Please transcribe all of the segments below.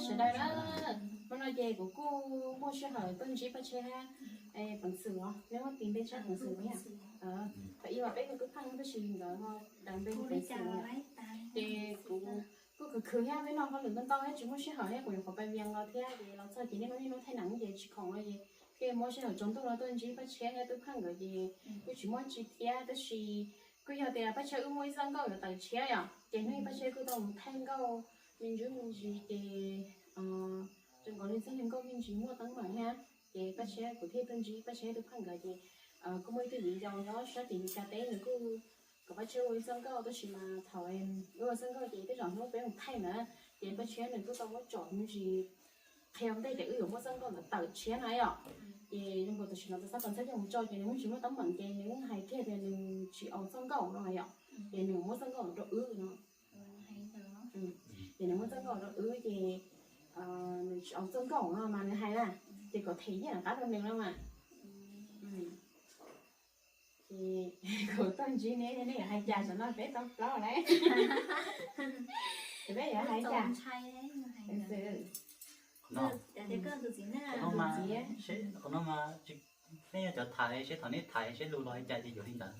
Sawv daws na, hmo no ces kuv kuj muaj sij hawm tuaj ntsib Paj Tsheb hab Peev Xwm os, neb muab tis npe sab Peev Xwm no yom. Thaum ub mas peb hu Tub Pheej tab sis nkawd ho daws npe hu Peev Xwm lawm. Ces kuv kuj khwv khwv thiab, peb noj hauj lwm ntau ntau thiab tsis muaj sij hawm thiab, kuv nyuam qhuav pais Vias los thiab ces los txog ces nej muab niaj hnub thaij neeb ces tsis khoom no ces thiaj muab sij hawm tsaus ntuj no tuaj ntsib Paj Tsheb thiab Tub Pheej nkawd ces kuj tsis muaj tsi thiab, tab sis kuj yog tias Paj Tsheb wb muaj ib txoj nkauj yuav tawm tshiab yom, ces hnub ib Paj Tsheb kuj tau mus thaij nkauj me ntsis me ntsis ces zoo nkaus li txoj nkauj me ntsis muaj teeb meem thiab, ces Paj Tsheb kuv thiaj tuaj ntsib Paj Tsheb Tub Pheej nkawd ces kuj muaj ib tug viv ncaus nyob sab tim Meskas teb nws kuj kom Paj Tsheb ua ib txoj nkauj, tab sis mas thaum wb ua txoj nkauj ces tej zaum hnub peb mus thaij na, ces Paj Tsheb nws kuj tau muab tsom me ntsis qhia ua ntej tias wb yuav muab txoj nkauj ntawd tawm tshiab na yom. Ces zoo nkaus tam sim no tus xab pas ntxhab coj mus tso ces nws muaj tsis muaj teeb meem ces nws hais kiag tias nws tsis aus txoj nkauj no yom, ces nws muab txoj nkauj rau wb no. Ces nws muab txoj nkauj rau wb ces nws tsis aus txoj nkauj no mas nws hais na, ces kom them nyiaj rov qab rau nws no mas. Ces kuv tuaj ntsib neb, neb yuav hais cas, tam no peb tau plaub lawm, peb yuav hais cas? Qhov no mas, qhov no mas neb yog cov tham seb thaum neb tham seb lus los hais cas ces yuav li ntawd.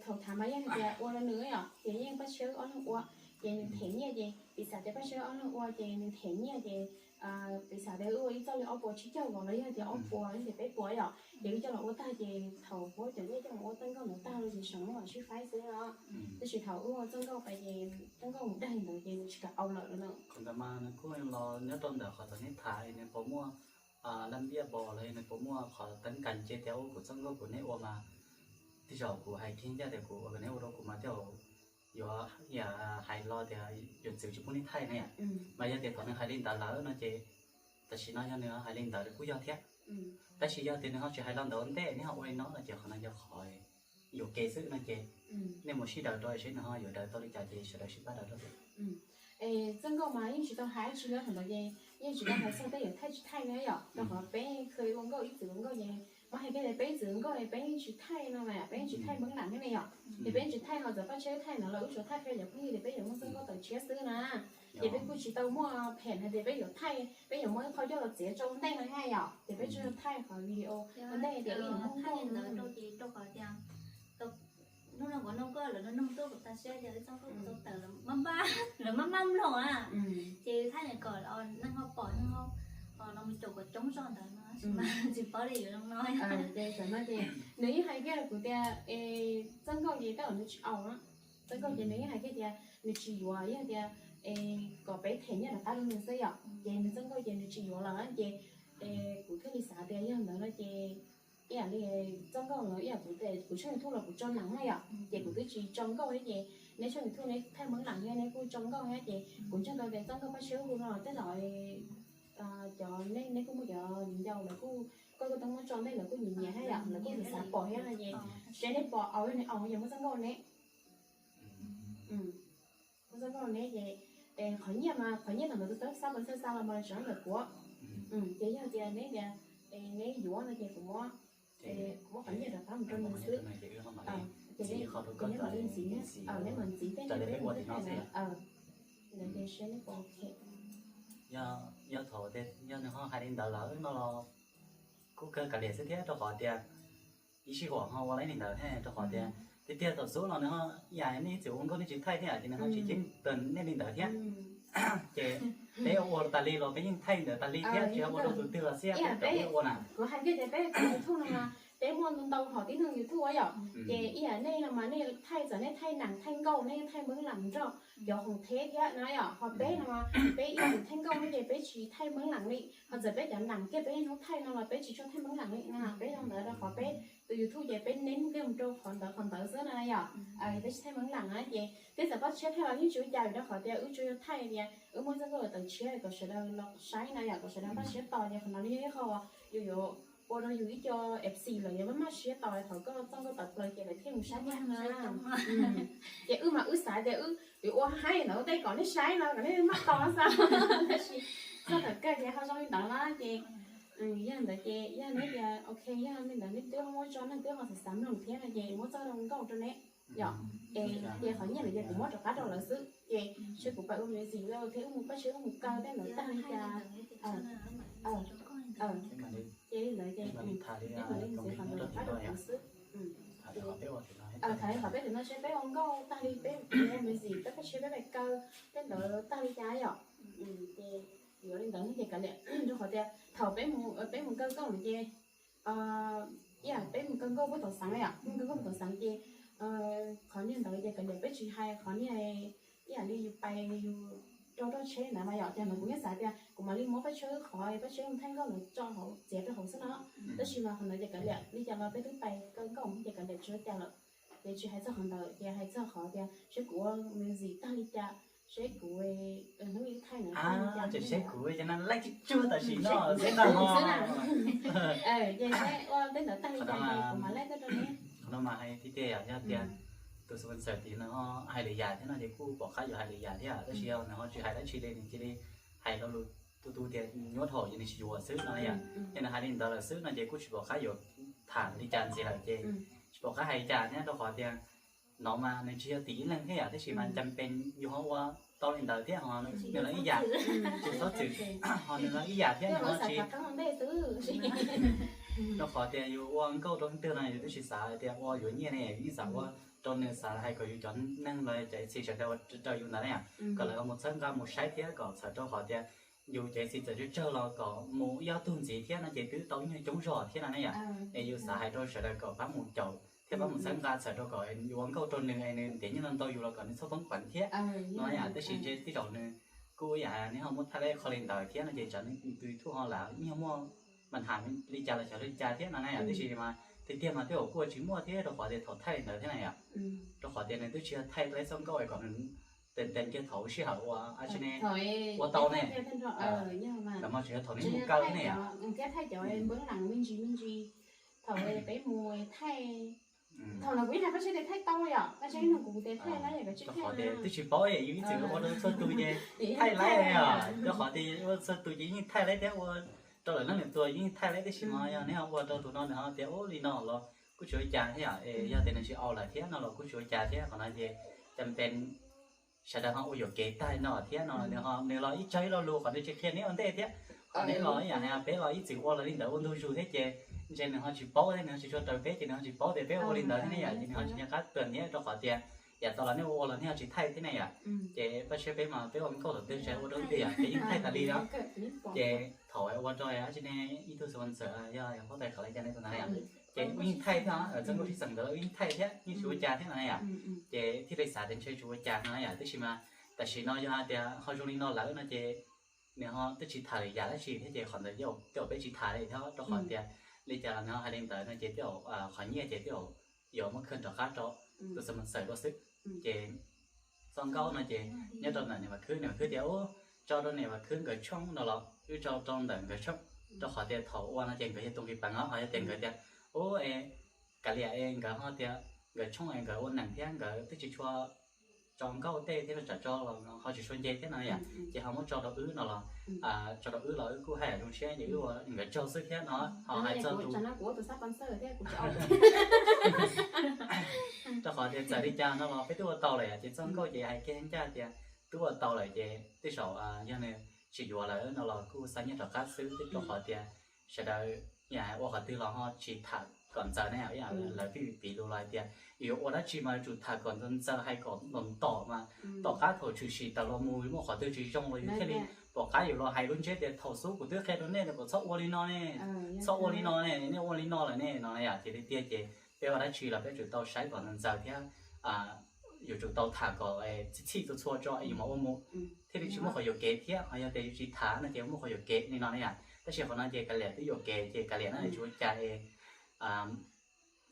Thaum tham mas yeej hais tias ua rau nws yom, ces yeej Paj Tsheb ob leeg ua, ces nws them nyiaj ces piv xam tias Paj Tsheb ob leeg ua ces nws them nyiaj ces piv xam tias wb ua ib txoj li ob puas tsib caug los yog tias ob puas ces peb puas yom, ces wb coj los ua tag ces thaum huab cov nyiaj coj los ua txoj nkauj ntawd tag los ces saum no mam sib faib xwb no. Tab sis thaum wb ua txoj nkauj pais ces txoj nkauj mus dag li ntawd ces nws tsis kam aus lawm no. Qhov ntawd mas nws kuj los nyob rau ntawm qhov thaum neb tham nws puas muaj laj npiaj npos los yog nws puas muaj qhov teeb kas ces tias ua kuv txoj nkauj kuv neb ua mas, tej zaum kuv hais kiag ncaj tias kuv ua kom neb ua rau kuv mas tej zaum yuav hais los tias yuav txwv tsis pub neb thaij ne. Mas yog tias thaum nws hais li ntawd lawm no ces tam sim no yog nws hais li ntawd kuj yog thiab. Tab sis yog tias nws ho tsis hais los ntawd ua ntej neb ho ua li no no ces qhov no yog qhov yuam kev xwb no ces nej mus sib daws rau seb nws ho yuav daws tau li cas ces sawv daws sib pab daws rau xwb. Txoj nkauj mas yeej tsis tau hais dab tsi li, thaum ntawd ces yeej tsis tau hais txog tej yuav thaij tsis thaij li yom, rau qhov peb khwv ua nkauj ib txwm ua nkauj ces muab hais kiag tias peb ib txwm ua nkauj peb yeej tsis thaij no mas peb yeej tsis thaij Hmoob Lam thiab ne yom. Ces peb yeej tsis thaij, ho txawm Paj Tsheb thaij ntawd los wb tsuas thaij qhia cov phooj ywg tias peb yuav muaj txoj nkauj tawm tshiab xwb na. Ces peb kuj tsis tau muaj phem hais tias peb yuav thaij, peb yuav muab ib qho coj los txiav rau ntej no thiab yom, ces peb tsuas yog thaij qhov video ua ntej tias wb yuav muaj nkauj ntawd rau ces rau qhov tias hnub no kuv nug koj lawv nug tuaj kuv tas siab tias wb txoj nkauj kuv tau tawm lawv maj maj mloog na. Ces thaij kom neeg ho pom neeg ho los mus caum kom coob zog ntawd no mas tsis paub li yuav zoo no. Ces tam no ces nws yeej hais kiag rau kuv tias txoj nkauj ces tej zaum nws tsis aus na. Txoj nkauj ces nws yeej hais kiag tias nws tsis yuav, yog tias kom peb them nyiaj rov qab rau nws xwb yom. Ces nws txoj nkauj ces nws tsis yuav lawm ces kuv thiaj li xav tias yog ntawd no ces ib yam li txoj nkauj no ib yam kuv, kuv tshooj YouTube los kuv tso neeb na yom, ces kuv twb tsis tso nkauj thiab ces neb tshooj YouTube neb thaij Hmoob Lam thiab neb kuj tso nkauj thiab ces kuv ntseeg tau tias txoj nkauj Paj Tsheb hu no tej zaum cov, neb kuj muaj cov viv ncaus lawv kuj, koj kuj tau muab tso ntej lawv kuj nyiam nyiam thiab yom, lawv kuj xav pom thiab no ces seb neb pom aus neb aus ces muab txoj nkauj neb. Muab txoj nkauj neb ces qhov nyiaj mas qhov nyiaj thaum ntawd tus xab pas ntxhab xa los mas tseem ntawm kuv. Ces yog tias neb tias neb yuav no ces kuv muab, kuv muab qhov nyiaj rov qab mus rau nws xwb. Ces neb mam li ntxiv, neb mam ntxiv tej neb peb mus thaij ntawd. Ntawd ces seb neb puas ok. Yog thaum tias yog nws ho hais li ntawd lawm no los kuj kawg kav liam xwb thiab, rau qhov tias ib sij huam ho ua li ntawd thiab, rau qhov tias tiag tiag thaum xub los nws ho ib yam nej ib txwm ua nkauj nej tsis thaij thiab ces nws ho tsis ceeb toom nej li ntawd thiab. Ces peb ua tas li los peb yeej thaij ntawd tas li thiab, tsis ua rau tus twg los xij, peb ua na. Kuv hais kiag tias peb YouTube no mas peb muaj ntau hom tib neeg YouTube yom, ces ib yam nej no mas nej thaij, txawm nej thaij neeb thaij nkauj nej thaij Hmoob Lam nrog cov hoom theb thiab no yom, ho peb no mas peb ib txwm thaij nkauj no ces peb tsis thaij Hmoob Lam li, ho txawm peb cov neeb kiag peb yeej thaij no los peb tsis tshua thaij Hmoob Lam li na, peb zoo ntawd rau qhov peb tus YouTube ces peb neb kiag mus rau qhov ntawd qhov ntawd xwb na yom. Peb tsis thaij Hmoob Lam na ces twb txawm Paj Tsheb thaij los yeej tsis ua cas vim rau qhov tias wb tsuas yog thaij tias wb muab txoj nkauj tawm tshiab kom sawv daws los saib na yom, kom sawv daws maj siab tos ces qhov no yog ib qho yus yuav ua rau yus ib co F C lawv yuav maj maj siab tos thaum koj txoj nkauj tawm plaws ces lawv thiaj mus saib na. Ces wb mas wb xav tias wb yuav ua haib ntawd ua ntej kom nej saib no kom nej maj tos xwb, tab sis txog thaum kawg ces ho zoo li ntawd na ces yog ntawd ces yog neb tias ok yog li ntawd neb twb ho muab tso neeg twb ho xav xav mloog thiab no ces muab txoj nkauj rau neb. Yog, es ces qhov nyiaj ntawd ces kuv muab rov qab rau lawv xwb, ces seb kuv pais ua music los thiab wb mus pab tsheb wb mus kaw tej ntawd tag li cas. Ces li ntawd ces peb mam li ntxiv qhov ntawd rov qab rau kuv xwb. Tham li qhov peb tim no seb peb ua nkauj tag li peb mus ua music peb pab tsheb peb pais kaw tej ntawd tag li cas yom. Ces yuav li ntawd ces kav liam, rau qhov tias thaum peb mus kaw nkauj ces ib yam peb mus kaw nkauj puag tom xeev yom, mus kaw nkauj puag tom xeev ces qhov niag ntawd ces kav liam peb tsis hais qhov niag ib yam li yus pais yus rau roj tsheb ntawd mas yom, ces ntawd kuv yeej xav tias kuv mam li muab pab tsheb qhov pab tsheb mus thaij nkauj ntawd tso hauv txiav rau hauv xwb no. Tab sis mas qhov ntawd ces kav liam li cas los peb twb pais kaw nkauj ces kav liam tsis ua cas lawm. Ces tsis hais txog qhov ntawd ces hais txog qhov tias seb kuv ua music tag li cas, seb kuv hnub ib thaij ntawd tag li cas, seb kuv cov no laij tsuag tsuag tam sim no xwb no. Ces seb ua tej ntawd tag li cas ces kuv mam laij tuaj rau neb. Qhov no mas hais tiag tiag yom, yog tias tus sponsor tim no hais lwm yam thiab no ces kuj pom qab yuav hais lwm yam thiab, tab sis yog nws ho tsis hais dab tsi li nws cia li hais lo lus tu tu tias nyuaj dhau ces nws tsis yuav xwb no yom. Ces nws hais li ntawd lawm xwb no ces kuj tsis pom qab yuav tham li cas ntxiv lawm ces tsis pom qab hais li cas thiab rau qhov tias no mas nws tsis yog tim ib leeg thiab yom, tab sis mas cas pes yus ho ua tau li ntawd thiab ho nws los ib yam, tsis txhob txwm, ho nws los ib yam thiab nws ho tsis rau qhov tias yus ua nkauj rau leej twg no yus twb tsis xav tias ua yuav nyiaj ne, yus yeej xav ua rau nws, xav hais kom yus cov neeg los cov ib txhis sawv daws raws yus ntawd na yom, kom lawv mus txhawb nqa mus saib thiab kom txhawm rau qhov tias yus cov ib txhis txawm tsawg tsawg los kom mus ib ob tug ntxiv thiab no ces twb tau ib nyuag coob zog thiab no na yom. Es yus xav hais rau sawv daws kom pab mus caum thiab pab mus txhawb nqa txhawm rau kom yus ua nkauj rau nws es nws ntiav nyiaj ntau ntau yus los kom nws txhob poob peev thiab no yom. Tab sis ntshe tej zaum nws kuj ib yam neb ho muab thaij laib qho li ntawd thiab no ces tsam nws tus YouTube ho lam yeej muaj mas has li cas los xyov li cas thiab no na yom. Tab sis mas tiag tiag mas tej zaum kuj ua tsis muaj thiab rau qhov tias thaum thaij li ntawd thiab na yom, rau qhov tias nws twb tsis yog thaij laib txoj nkauj kom nws tes ntees kiag thaum sij hawm ua dab tsi ne, ua tau ne. Ntawd mas tsis yog thaum nws mus kaw thiab ne yom. Thaum peb mus thaij, thaum no kuv yeej hais pab tsheb tias thaij tau yom, pab tsheb nug kuv tias thaij laib yom, koj tsis thaij. Twb tsis paub, yus ib txwm ua rau txhua tus ces thaij laib os, rau qhov tias ua txhua tus ces yeej thaij laib thiab, ua rau lwm leej lwm tus yeej thaij laib, tab sis mas yog neb ho ua rau tus no nws ho tias ub li no los kuj tsis ua cas thiab yom. Es yog tias nws tsis au lawm thiab no los kuj tsis ua cas thiab, qhov no ces cas pes sawv daws ho ua yuam kev tag no thiab no, nws los ib tsawg ib lo lus qhov nws tsis qhia neb ua ntej thiab. Qhov neb los ib yam hais peb los ib txwm ua los li ntawd ua ntu zus thiab ces ntshe nws ho tsis paub thiab, nws ho tsis tshua raws peb ces nws ho tsis paub tias peb ua li ntawd thiab ne yom, ces nws ho tsis nco qab tuaj thiab rau qhov tias yam tau los nej ua los nej ho tsis thaij thiab ne yom. Ces pab tsheb peb mas peb ua nkauj thaum twg ntshe ua rau twg yom peb yeej thaij tas li no. Ces thaum ua rau dab tsi ne, ib tug sponsor yog huab tais qhov li cas ne tus ntawd yom, ces wb yeej thaij thiab, txoj nkauj sib txeem ntawd wb yeej thaij thiab yeej tsis ua cas thiab no yom. Ces thiaj li xav tias ntshe tsis ua cas no yom, tab sis mas tam sim no yog hais tias ho zoo li no lawm no ces nws ho twb tsis tham lwm yam dab tsi thiab ces qhov ntawd tej zaum peb tsis tham li thiab rau qhov tias li cas los nws ho hais li ntawd no ces tej zaum qhov nyiaj ces tej zaum yuav muab khwv rov qab rau tus sponsor dua xwb. Ces txoj nkauj no ces nyob rau ntawm niam Vam Khwb, niam Vam Khwb tias ub, tso rau niam Vam Khwb nkawd tshooj no los wb tso rau ntawm nkawd tshooj, rau qhov tias thaum ua no ces nkawd yog tus nqis peev os, ho yog tias nkawd tias ub, kav liam es nkawd ho tias nkawd tshooj es nkawd ua neeg thiab nkawd twb tsis tshua tso nkauj tej thiab los tsam tso los ho tsis tshua nce thiab no yom, ces ho muab tso rau wb no los tso rau wb los wb kuj haj yam zoo siab ces wb ua nkawd tsaug xwb thiab no. Ho hais txog tus rau qhov tias txawm li cas no los peb twb ua tau lawm yom, ces txoj nkauj ces hais kiag ncaj tias twb ua tau lawm ces tej zaum yog nws tsis yuav lawm no los kuj xa nyiaj rov qab xwb, twb rau qhov tias sawv daws yam ua qhov twg los ho tsis tham kom ntxaws ne, lawv piv piv lus los hais tias yus yuav ua dab tsi mas yuav tsum tham kom ntxaws ntxaws hais kom ntom ntom mas tom qab thaum tshwm sim tawm los mus muaj qhov twg tsis zoo los yus thiaj li pom qab yus los hais lub ntsiab tias thaum xub kuv twb qhia rau nej tias kom txhob ua li no ne, txhob ua li no ne, nej ua li no lawm ne no yom. Ces tiag tiag ces peb ua dab tsi los peb tsum tau saib kom ntxaws ntxaws thiab yuav tsum tau tham kom txhij txhij txhua txhua tso es yus mam ua mus thiaj li tsis muaj qhov yuam kev thiab, ho yog tias yus tsis tham no ces muaj qhov yuam kev li no ne yom. Tab sis qhov no ces kav liam twb yuam kev ces kav liam na tsis ua cas es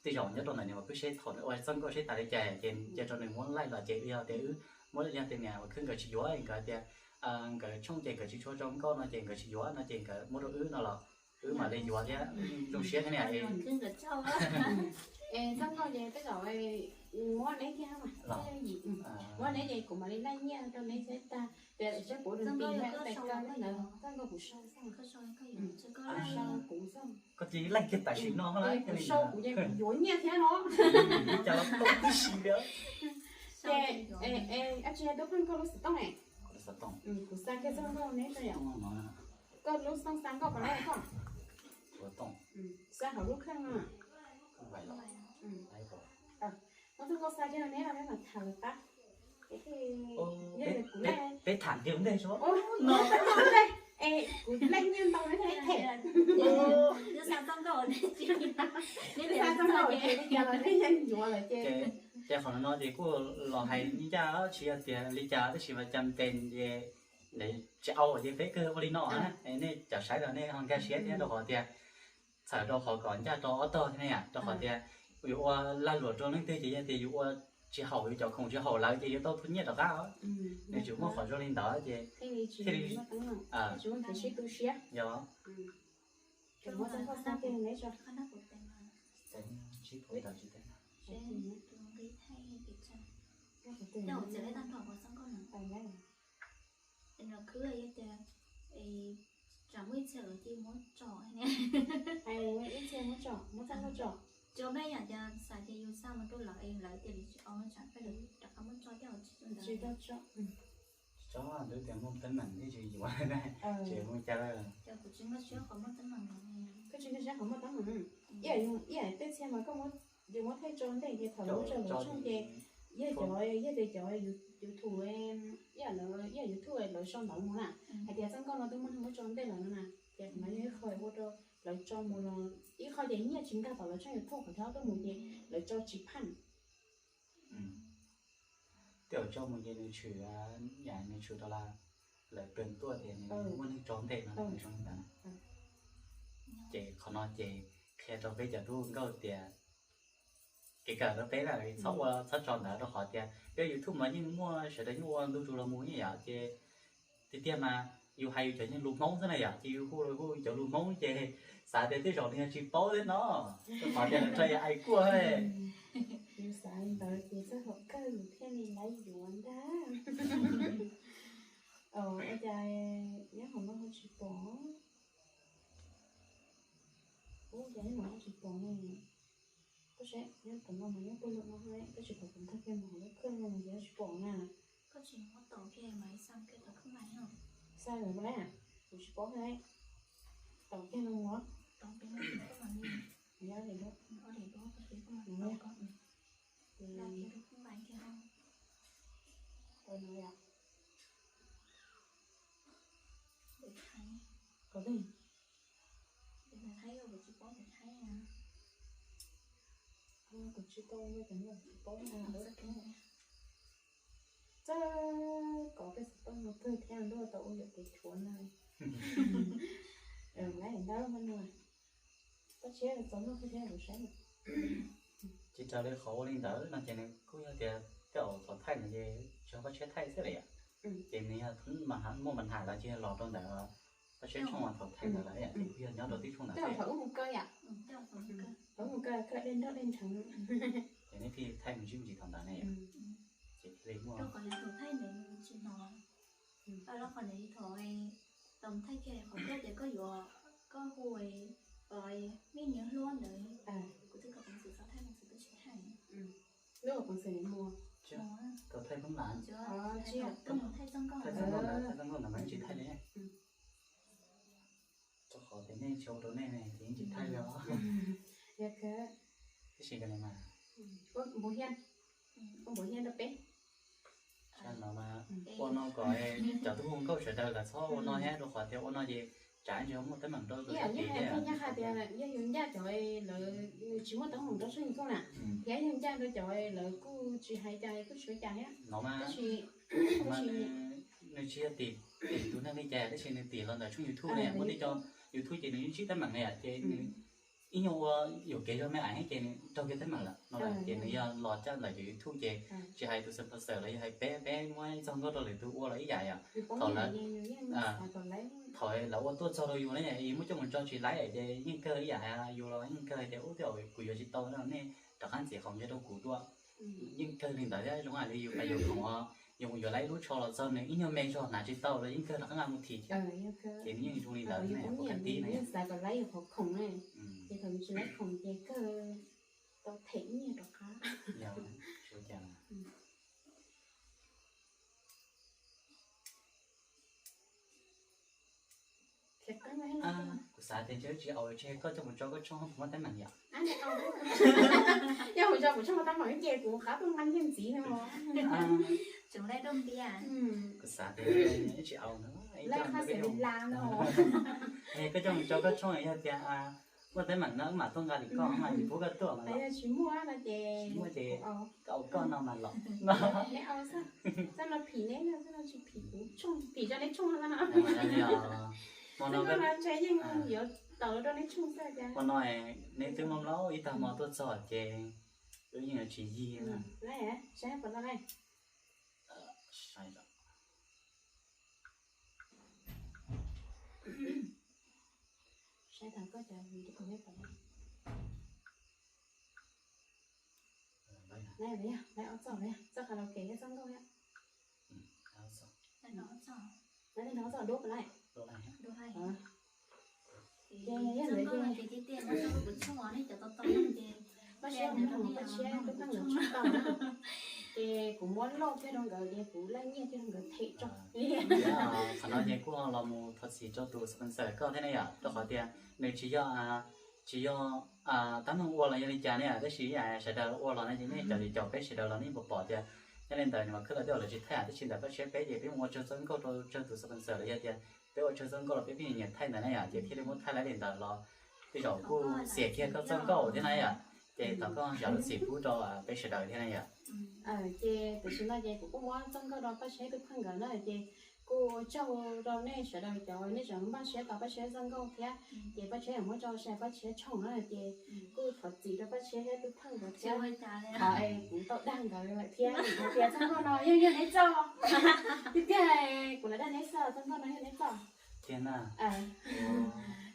tej zaum nyob rau ntawm niam Vam Khwb seb thaum nws ua txoj nkauj seb tas li cas ces cia rau nws muab laij los ces yog tias wb muab, yog tias niam Vam Khwb nkawd tsis yuav nkawd tias nkawd tshooj ces nkawd tsis tshua tso nkauj no ces nkawd tsis yuav no ces nkawd muab rau wb no los Wb mam li yuav thiab, zoo siab thiab ne. Es txoj nkauj ces tej zaum muab neb kiag mas, muab neb ces kuv mam li laij nyiaj rau neb thiab tag. Tias saib puas rau ti thiab tais koj ntawd, txoj nkauj kuv sau xwb. Sau kuv xwb. Koj cia li laij kiag tam sim no. Kuv sau kuv ces kuv yuav nyiaj thiab no. Cas los tau tib si li. Ces, ab tsi, tub pheej koj lub xov tooj ne. Kuv xa kiag txoj nkauj neb tso yom. Koj lub xov tooj xa nkauj puas laij koj? Xa hauv lub kheej no. Muab txoj nkauj xa kiag neb los peb mam tham lawm qab. Peb tham tiag ntej tso. Es kuv laij nyiaj ntau neb thiaj them. Xa txoj nkauj ces li cas los neb yeej yuav lawm ces. Ces qhov no ces kuj los hais ncaj tsis yog tias li cas tab sis mas cas tes ces tsis au ces peb kawg ua li no na. Nej cov saib los nej ho nkag siab thiab rau qhov tias txhawm rau qhov kom ncaj rau ob tog thiab ne yom, rau qhov tias yuav ua lag luam rau leej twg ces yog tias yus ua tsis haum yus cov khoom tsis haum lawv ces yuav tau tua nyiaj rov qab os. Nws tsis muaj qhov zoo li ntawd ces thiaj li tsis muaj teeb meem, tsis muaj kev sib tu siab. Yog. Muab txoj nkauj xa kiag neb tso. Txawm ib tag nrho txoj nkauj no. Ces nws khwb yog tias tsam muaj ib txhia lawv cia muab tso. Ib txhia muab tso, muab txoj nkauj tso. Tso peb yam tias xav tias yus xa mus rau lawv es lawv tias lawv tsis au, tsam peb lawv rov qab muab tso tej tsis tau ntawd. Tsis tau tso. Tsis tso, twb tias muaj teeb meem thiaj tsis yuav, tsis muaj cas. Ces kuv tsis nkag siab qhov muaj teeb meem no. Koj tsis nkag siab qhov muaj teeb meem. Ib yam tej txhia mas koj muab, yus muab thaij tso ntej ces thaum lawv muab tso lawv tshooj ces yog cov, yog tias cov YouTube, ib yam lawv, ib yam YouTube lawv sau ntawv mus na, hais tias txoj nkauj no twb muaj neeg muab tso ntej lawm no na, ces qhov no yog ib qho ua rau lawv tso mus los ib qho ces nyiaj tsis nkag tom lawv tshooj YouTube, qhov thib ob tuaj mus ces lawv tso tsis phaj. Tej zaum tso mus ces nws tshwm, yam nws tshwm rau lawv pw tuaj tias nws muaj neeg tso ntej no, nws zoo li ntawd na. Ces qhov no ces qhia rau peb cov tub nkauj tias kev kawm rau peb na, txhob ua, txhob tso ntawd rau qhov tias peb YouTube mas yeej muaj sawv daws yeej ua ntu zus los mus yeej yom, ces tiag tiag mas yus hais yus cov yeej lus Hmoob xwb na yom, ces yus hu los hu cov lus Hmoob ces xav tias tej zaum nws yog tsis paub thiab no, rau qhov tias lawv tso yog ai kuaj. Yus xav li ntawd ces txoj hauv kawg yus thiaj li laiv yuav ntag. Ua cas nyob hauv no ho tsis pom? Ua cas nyob hauv no ho tsis pom ne? Koj saib nyob tom no mas nyob puag lawm no, koj tsis pom kuv ntag kiag mus hauv lub kheej no ces tsis pom na. Koj tsis muab tau kiag mas xa kiag tom kheej na. Xa lawm mus na, kuv tsis paub thiab. Tau kiag no mus. Tau kiag no mus. Nyob li duab. Nyob li duab, koj peb koj mas tau koj. Tau no yom. Qhov twg? Kuv tsis tau ua cov no kuv tsis paub na. Txawj kov peb xov tooj no kawg thiab, ntuj tau ua yuam kev tshuav na. Laiv ntawd no, paj tshiab txaus noj kawg thiab kuv saib. Ces raws li qhov ua li ntawd no ces nws kuj yog tias tej zaum thaum thaij no ces tsis yog paj tshiab thaij xwb li yom. Ces nws yog muaj mas hais los ces los rau ntawd paj tshiab tshooj thaum thaij ntawd lawm ces kuj yog nyob rau tib tshooj ntawd. Thaum ub mus kaw yom. Thaum ub mus kaw, kaw dej nroj dej ntsheev. Ces neb thiaj thaij me ntsis me ntsis thaum ntawd ne yom. Ces thiaj li muaj. Rau qhov yog thaum thaij ntawd tsis hnov. Los qhov ntawd thaum, thaum thaij kiag qhov koj tias koj yuav, koj hu mej niam hluab ntawd, kuv twb kom peev xwm txhob thaij, peev xwm twb tsis thaij. Lub peev xwm mus, thaum thaij Hmoob Lam, thaij txoj nkauj ntawd, thaij txoj nkauj ntawd mas yeej tsis thaij li. Rau qhov tias nej tsis ua rau nej ne ces yeej tsis thaij li os. Yog kawg. Tab sis kawg li mas. Koj npuav hiab, koj npuav hiab rau peb. Ua no kom cov tub hu nkauj sawv daws lawv txhob ua no thiab, rau qhov tias ua no ces tsam ntsis ho muaj teeb meem rau tus sab tid thiab. Yog yus ncaj cov lawv tsis muaj teeb meem rau tshooj YouTube na, thiab yog ncaj rau cov lawv kuj tsis hais cas kuj tsis ua cas thiab. Tab sis nws tsis yog tim, tim tus neeg li cas tab sis nws tim los ntawm tshooj YouTube ne, muaj tej co YouTube ces nws yeej ntsib teeb meem ne yom, ces nws ib nyuag ua yuam kev zog me ais ces nws raug kiag teeb meem lawm no lawm ces nws yog los caj ntawm cov YouTube ces tsis hais tus sponsor los yog hais peb, peb muab ib txog nkauj rau lwm tus ua los ib yam yom. Thaum lawv Thaum lawv ua tuaj txog rau yus ne, yus muab coj mus tso tsis laib ces yeej kawg ib yam hais yus los yeej kawg tias ub, tej zaum kuv yuav tsis tau no nej rov qab ntxiv qhov ntawd rau kuv dua. Yeej kawg li ntawd thiab, zoo li yus pais yuav khoom, yus mus yuav laib lub tsho los txog nws ib nyuag me zog hnav tsis tau los yeej kawg rov qab nqa mus thim thiab. Ces nws yeej zoo li ntawd ne, kuv kab tib ne. Xav kom laib yus qhov khoom ne, ces thaum yus tsis laib khoom ces kawg tau them ib nyuag rov qab. Kuv xav tias ntshe tsis au, ntshe koj coj mus tso koj tshooj muaj teeb meem yom. Yog mus tso kuv tshooj muaj teeb meem ces kuv qab tuaj nqa nyiaj ntxiv no. Tseem laij rooj ntiab. Kuv xav tias tsis au no, laij qhov xav li las no. Koj coj mus tso koj tshooj yog tias muaj teeb meem no wb mam tuaj nqa li koj mas, tsis pub koj tuaj mas los. Tsis muaj no ces, tsis muaj ces koj au koj no mas los. Neb au xwb, xab no phim neb, xab no tsis phim kuv tshooj, phim rau neb tshooj no. Hmo no ntshe yeej yuav tawm rau neb tshooj xwb cas. Hmo no neb twb mlob mlob ib tag hmo tuaj txog ces wb yeej yuav tsis yig. Saib puas tau laij. Saib tau koj cov video. Laij, laij ob txoj, txoj karaoke thiab txoj nkauj thiab. Laij ob txoj, laij ob txoj dub puas laij? Ces yog ntawd ces Paj Siab mus nrog Paj Siab tub pheej nkawd tshooj tau na, ces kuv muab lauj kiag rau nkawd ces kuv laij nyiaj kiag rau nkawd them tso. Qhov no ces kuj los mus thov txim rau tus sponsor koj thiab na yom, rau qhov tias nws tsis yog, tsis yog tab meeg ua los yog li cas ne, tab sis sawv daws ua los no ces nej caum caum peb sawv daws los nej puas pom tias nyob li ntawd nws mas khwb los twb los tsis thaij, tab sis ntawm Paj Siab peb ces peb mus ua tsawg txoj nkauj rau tsawg tus sponsor los yog tias peb ua tsawg txoj nkauj los peb pheej nyiam thaij ntawd na yom, ces thiaj li muab thaij laib li ntawd los tej zaum kuj xiam kiag koj txoj nkauj thiab na yom. Ces thov koj zam lub txim pub rau peb sawv daws thiab na yom. Ces tam sim no ces kuv kuj muab txoj nkauj rau Paj Siab tub pheej nkawd na, ces kuj ua tsaug rau nej sawv daws cov nej tseem npaj siab tos Paj Siab txoj nkauj thiab, ces Paj Siab yuav muab tso saum Paj Siab tshooj na, ces kuj thov txim rau Paj Siab thiab tub pheej nkawd thiab. Qhov es kuv tau dag nkawd lawm thiab, tias txoj nkauj no yeej yog neb txoj. Tiag tiag, kuv lam dag neb xwb, txoj nkauj no yog neb txoj.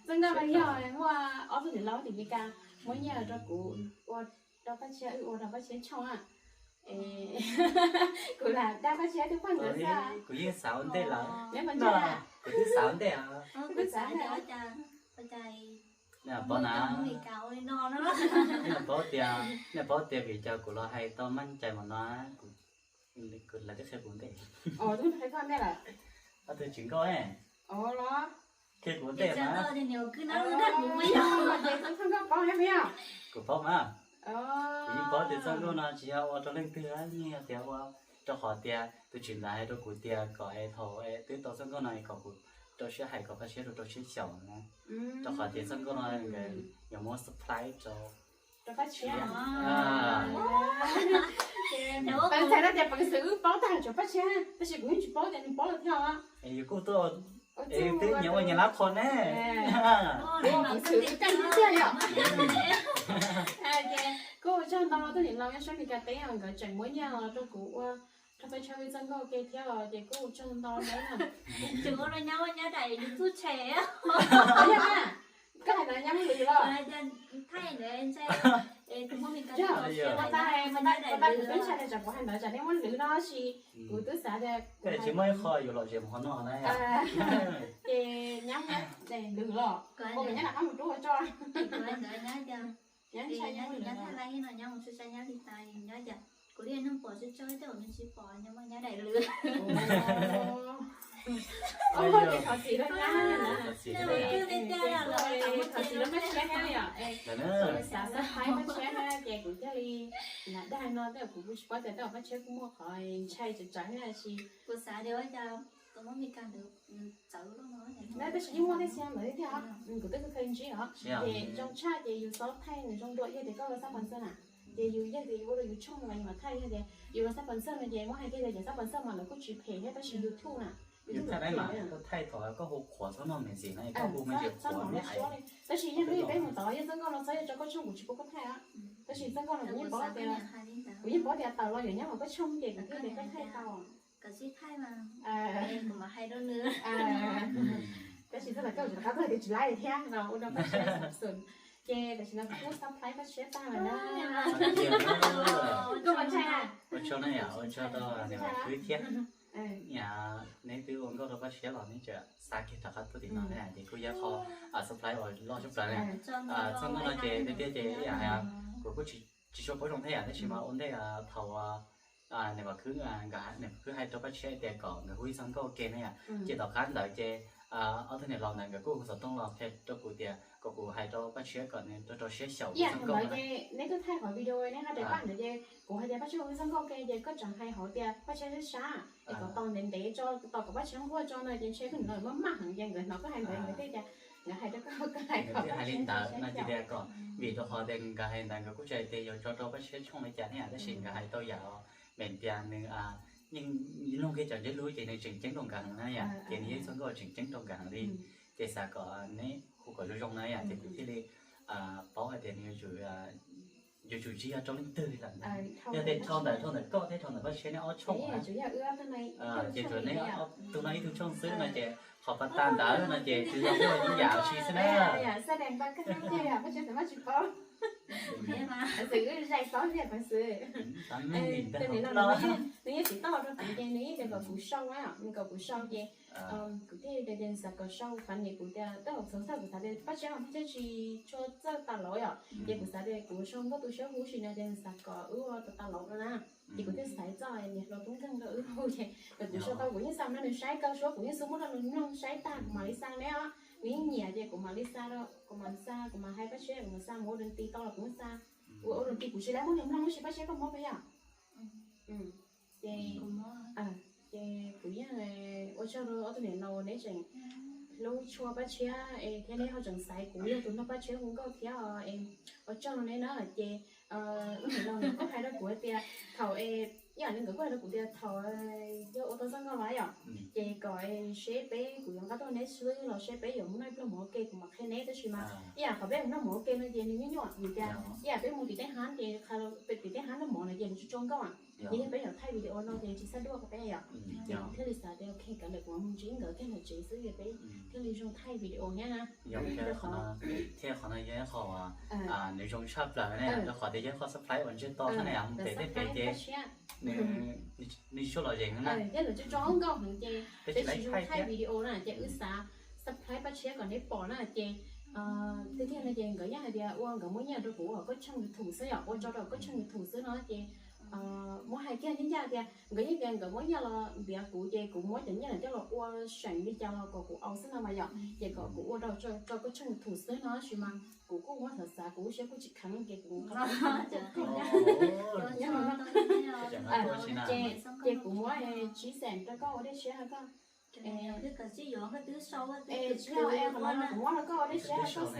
Txoj nkauj no yog muaj ob tug niam laus tim Meskas muab nyiaj rau kuv ua rau Paj Siab, wb ua rau Paj Siab tshooj. Kuv lam dag Paj Siab tub pheej nkawd xwb. Kuv yeej xav ua ntej lawm. Neb puas ntseeg? Kuv twb xav ua ntej. Kuv twb xav ntej. Nej paub na, nej paub tias, nej paub tias vim cas kuv los hais tau maj cai mus no, kuv, kuv lawv twb qhia kuv ntej. Ob tug tsis nkauj, qhia kuv ntej mas. Kuv paub mas. Kuv yeej paub tias txoj nkauj no tsis yog ua rau leej twg, yeej yog tias ua rau qhov tias tus tswv ntawd hais rau kuv tias kom es thaum twb tau txoj nkauj no es kom kuv rau siab hais kom Paj Siab rau rau siab xyaum na. Rau qhov tias txoj nkauj no nkawd yuav muab surprise rau Paj Siab. Peb ntshai no tias peev xwm wb paub tag tsuas Paj Siab, tab sis kuv yeej tsis paub tias nws paub lawm thiab. Es yus kuj tuaj, es twb nyias ua nyias lab qho ne. Kuv txhwm wb kaj tiag tiag yom. Ces kuj ua tsaug ntau rau tus niam laus nyob sab Meskas teb nkawd tseem muab nyiaj los rau kuv ua rau Paj Siab wb txoj nkauj ua ke thiab os, ces kuj ua tsaug ntau na. Tseem ua rau nyab ua nyab daim yus txuj tshem. Koj hais ntawd nyab muaj lwm los? Ua ntej, ua ntej kuv twb ntshai tias tsam kuv hais ntawd tsam nej muab lwm no sis kuv twb xav tias tsis muaj ib qho yus lom zem mus hauv no na. Ces nyab muab lwm los, ua kom nyab rov qab mus rub ua tso. Nyab ntshai nyab muab lwm los. Kuv li neeg pom tsis tso tej uas nws tsis pom nyob muaj nyab daim lwm. Thov txim rau nyab, thov txim rau Paj Siab thiab yom. Xav surprise Paj Siab thiab ces kuv thiaj li lam dag no, tej uas kuv kuj tsis paub tias tej uas Paj Siab kuj muaj qhov ntshai tsawv tsawv thiab sis kuv xav tias ua cas tus muab Meskas ntawd txawv loj no. Tab sis yeej muaj tej xia ntawd thiab, kuv twb kheev ntsib os. Ces zoo tshaj ces yus txhob thaij nws zoo dua, yog tias koj ua xab pov ntxawg na, ces yus yog tias yus ua rau yus tshooj no mas yus mam thaij, yog tias yus ua xab pov ntxawg no ces muab hais kiag tias xab pov ntxawg mas lawv kuj tsis phem thiab, tab sis YouTube na, YouTube lawv phem. Koj thaij thaum koj hu qhuav txhob noj me ntsis na, koj hu me ntsis qhuav. Tab sis yog hnub peb mus tod yog txoj nkauj no txhob yog tso koj tshooj, kuv tsis pub koj thaij. Tab sis txoj nkauj no kuv yeej paub tias, kuv yeej paub tias tawm los yuav nyob hauv koj tshooj ces kuv thiaj li koj thaij tau. Koj tsis thaij mas kuv mam hais rau nws. Koj tsis qab tuaj tias tsis laib thiab no ua rau Paj Tshiab xav xum. Ces tam sim no kuj supply Paj Tshiab tag lawm na. Koj ua tsaug na yom, ua tsaug rau niam khwb thiab. Neb twb ua nkauj rau Paj Tshiab los neb tseem xa kiag rov qab tuaj tim no na, ces kuj yog qhov supply uas loj tshaj plaws na. Txog ntawm no ces tiag tiag ces kuv kuj tsis tshua paub zoo thiab yom, tab sis mas ua ntej thaum niam khwb, niam khwb hais rau Paj Tshiab tias kom nkawd hu ib txoj nkauj ua ke na yom, ces tom qab ntawd ces ob tug niam laus ntawd nkawd kuj hu xov tooj los qhia rau kuv tias kom kuv hais rau Paj Tshiab kom nws rau rau siab xyaum ua txoj nkauj na. Neb twb thaij qhov video neb hais tias Paj ntawd ces kuv hais tias Paj Tshiab hu ib txoj nkauj ua ke ces koj tseem hais hauv tias Paj Tshiab sab sab, es kom tos ntev ntev tso, tos kom Paj Tshiab nquag tso no ces ntshe koj niam laus maj maj heev ces nkawd hnov koj hais ntawd nkawd thiaj tias nkawd hais rau koj kom hais kom Paj Tshiab sab sab xyaum. Vim rau qhov tias nkawd hais ntawd nkawd kuj tsis hais tias yuav tso rau Paj Tshiab tshooj li cas thiab, tab sis nkawd hais tau yam me ntsis nws yeej nug kiag cov ntsej lus ces nws tseem ceeb rau nkawd heev na yom, ces nws yog ib txoj nkauj tseem ceeb rau nkawd heev li. Ces xav kom neb hu kom zoo zoo na yom, ces kuv thiaj li paub hais tias nws yuav tsum tsis yog rau leej twg li lawm. Yog tias dhau ntawm, dhau ntawm koj thiab dhau ntawm Paj Tshiab neb ob tshooj na, ces tsuas neb ob tug no ib tug tshooj xwb no ces qhov pas tas ntawd no ces tsuas yog ib yam tsi xwb na. Nws yeej tsis tau rau kuv ces nws yeej tias kom kuv sau, nws kom kuv sau ces kuv thiaj tias xav kom sau, fab nim kuv tias tej zaum txhua txhua kuv xav tias Paj Tshiab mas Paj Tshiab tsis tshua txawj tas laus yom, ces kuv xav tias kuv sau nkauj tu siab huv si no ces nws xav kom wb ua tas tas laus no na. Ces kuv thiaj xaiv txoj niam hluas tub nkeeg rau wb hu ces kuv sau tau kuv yeej xa no nws saib kaw suab kuv yeej xub muab rau nws mloog saib tag kuv mam li xa neb os. Nws yeej nyiam ces kuv mam li xa, kuv mam xa, kuv mam hais Paj Tshiab kuv mam xa mus ua rau ti tau los kuv yeej xa. Ua ua rau ti kuv tsis laib muab nws mloog tab sis Paj Tshiab koj muab puas yog? Ces, ces kuv yeej ua tsaug rau ob tug niam laus neb tseem hlub tshua Paj Tshiab es thiab neb ho tseem xaiv kuv yog tus nrog Paj Tshiab hu nkauj thiab os, es ua tsaug rau neb na. Ces niam laus nkawd kuj hais rau kuv hais tias thaum, ib yam li nkawd kuj hais rau kuv tias thaum yog ua tau txoj nkauj los yom, ces kom seb peb, kuv yuav nqa tuaj neb xwb los seb peb yuav mus noj ib pluag mov ua ke kuv mam qhia neb, tab sis mas ib yam qhov peb mus noj mov ua ke no ces nws nyuaj nyuaj vim tias ib yam peb mus tim tej hab ces, tim tej hab noj mov no ces nws tsis tso nkauj, ces yog peb yuav thaij video no ces tsis txhaj duaj rau peb yom. Ces kuv thiaj li xav tias ok, kav liam kuv mus ntsib nkawd kiag ntawm tsev xwb es peb thiaj li zoo thaij video thiab na. Thiab qhov no yog ib qho nws zoo tshaj plaws ne, rau qhov tias yog ib qho surprise uas ntsiag to xwb ne, mus pem tej pem ces nws tsis tshua lom zem na. Thiab nws tsis tso nkauj heev ces peb tsis zoo thaij video na ces wb xav surprise Paj Tshiab kom neb pom na ces tiag tiag no ces nkawd yeej hais tias ua nkawd muab nyiaj rau kuv ua koj channel YouTube xwb yom, ua tso rau koj channel YouTube xwb no ces muab hais kiag ncaj ncaj tias nkawd yeej tias nkawd muab nyiaj los ntiav kuv ces kuv muab cov nyiaj ntawd coj los ua seem li cas los kom kuv au xwb no mas yom, ces kom kuv ua rau tso koj channel YouTube xwb no tab sis mas kuv kuj muab xav xav kuv lub siab kuj tsis kheev ces kuv nqa ces kuv muab tsib xees rau koj ua dej siab rau koj. Kuv muab rau koj ua dej siab rau koj xwb.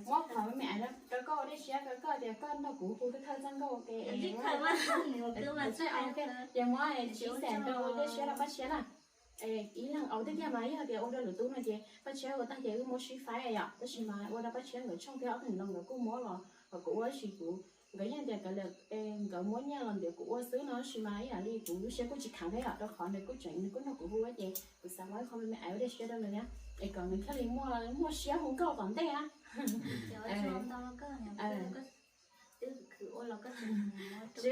Muab qhov me me rau koj ua dej siab rau koj tias koj nrog kuv hu thawj thawj txoj nkauj ua ke. Ces muab tsib xees rau ua dej siab rau Paj Tshiab na. Ib leeg au tiag tiag mas yog tias ua rau lwm tus no ces Paj Tshiab ua tag ces wb muab sib faib yom, tab sis mas ua rau Pab Tshiab nkawd tshooj thiab ob tug niam laus nkawd kuj muab los kom kuv ua, tab sis kuv, nkawd yeej tias nkawd muab nyiaj los ntiav kuv ua xwb no, tab sis mas ib yam li kuv lub siab kuj tsis kheev thiab yom, rau qhov nws kuj tseem nws kuj nrog kuv hu thiab ces kuv xav muab qhov me me aiv ua dej siab rau nws thiab es kom nws thiaj li muaj siab hu nkauj tom ntej na. Tsis ua cas li,